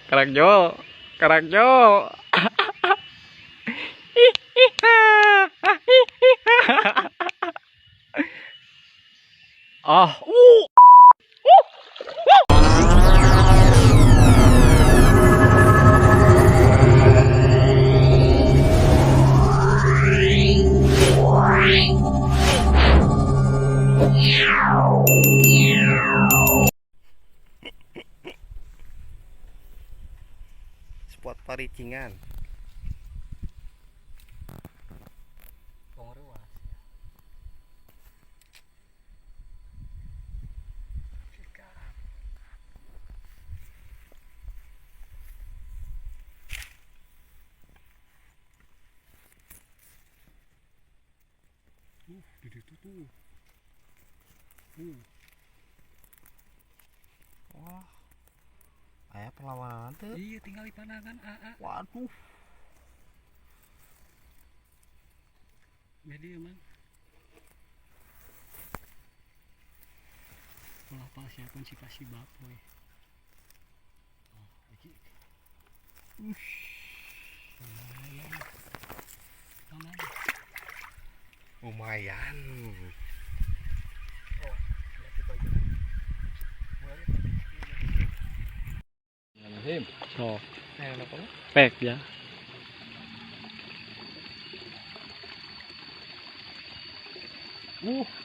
Karakjol, karakjol. Ah, Spot paricingan. Wah. Aya perlawanan tuh. Iya, tinggal di pandangan AA. Waduh. Beda emang. Ulah siapun si pasti bapoy. Oh, iki. Lumayan. Lumayan. Lumayan. Oh, berarti kau itu. So, pek ya.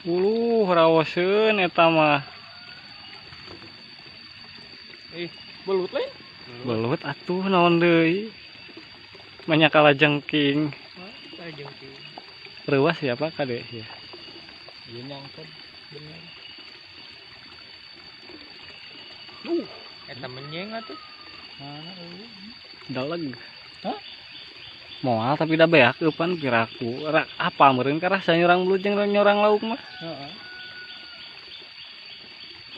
Uluh rawoseun eta mah. Ih, belut lain. Belut atuh naon deui. Banyak kalajengking. Kalajengking. Reuas ya Pak kade ya. Iya nyangkut bener. Eta menyeng atuh. Mana eueuh? Daleg. Hah? Moal tapi da beak eupan piraku. Apa meureun karasa nyurang belut jeung nyorang lauk mah. Heeh.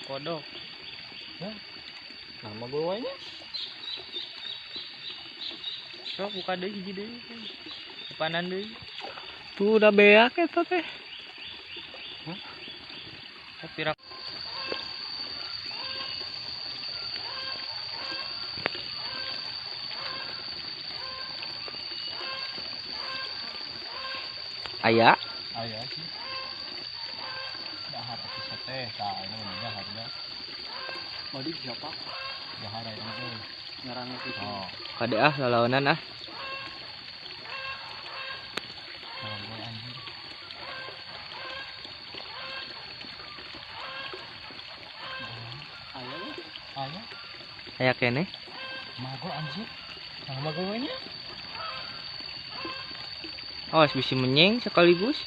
Kodok. Hah? Nama gue wae nya. Sok buka deui hiji deui. Depanan deui. Tuh udah beak eta teh. Hah? Pirak. Aya? Aya sih. Dahar atuh teh, tah ini mah daharnya. Badi siapa? Dahar aya euy. Ngarang itu. Oh, Kade ah lalawanan ah. kalau gue anjir. Aya we. Aya, Aya keneh. magol anjir. Nah, magol we nya. Awas bisi menyeng sekaligus.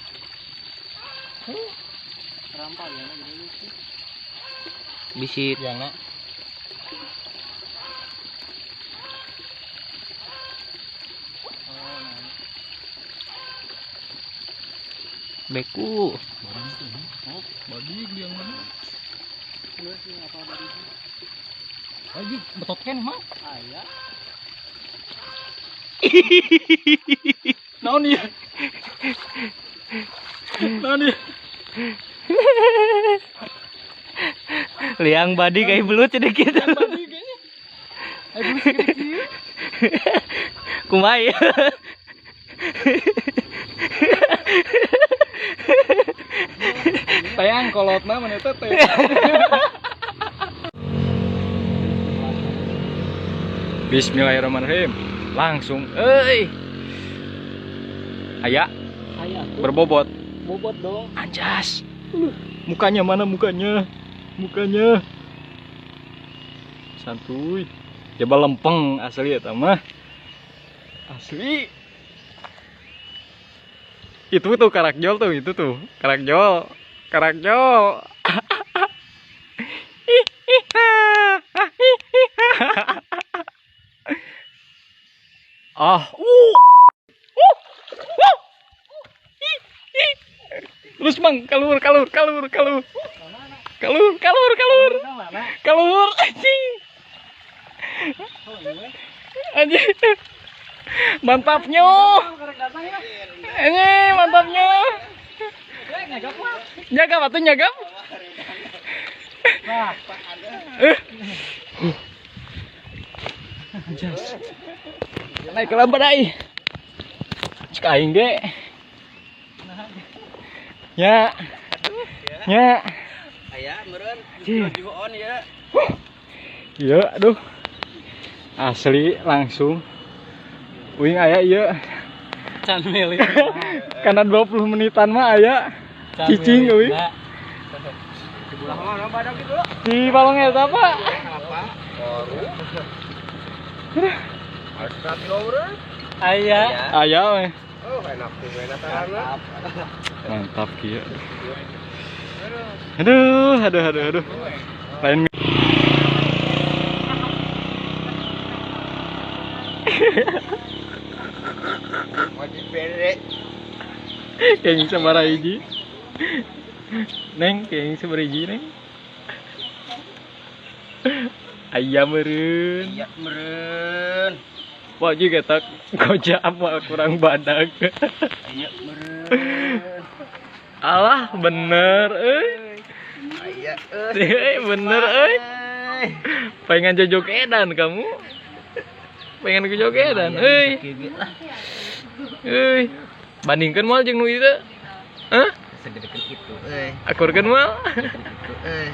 Rampal ya gede sih. Bisi Yang Oh, nah. Beku. Badi tuh. Oh, badi yang mana? Geus sih apa badi sih? Lagi betot keneh mah. Aya. Naon ieu? Naon ieu? Liang badi kayak belut sedikit. Badi kayaknya. Ayo belut sedikit ieu. Kumaha ya? Tayang kolotna mana teh teh. Bismillahirrahmanirrahim. Langsung euy. Aya Aya tuh. berbobot. Bobot dong. Anjas. Mukanya mana mukanya? Mukanya. Santuy. Coba lempeng asli eta mah. Asli. Itu tuh karakjol tuh, itu tuh. Karakjol. Karakjol. Ah, Terus Bang, kalur kalur kalur kalur. Kalur kalur kalur. Kalur anjing. Anjing. Mantapnya. Anjing, mantapnya. Nyagap atuh nyagap. Anjas. Naik ke lambat ai. Cek aing ge. Ya. Ya. Aya meureun. Cih. On ya. Iya, aduh. Asli langsung. Uing aya ieu. Can milik. Karena 20 menitan mah aya. Cicing euy. Sebelah mana badak itu? Di balong eta, Pak. Apa? Baru. Harus kilo meureun. Aya. Aya we. Oh, enak tuh, enak karena. Mantap kieu. Aduh, aduh, aduh, aduh. Lain Wajib bere. keng sabaraha hiji. Neng, keng sabaraha hiji, Neng. Aya meureun. Iya meureun. Wah, juga tak koja apa kurang badag. Aya meureun. Alah, bener euy. Aya euy. Eh, bener euy. Pengen jojogedan kamu. Pengen kejogedan euy. Euy. Bandingkeun moal jeung nu ieu teh. Hah? Segedekeun itu euy. Akurkeun moal. Itu euy.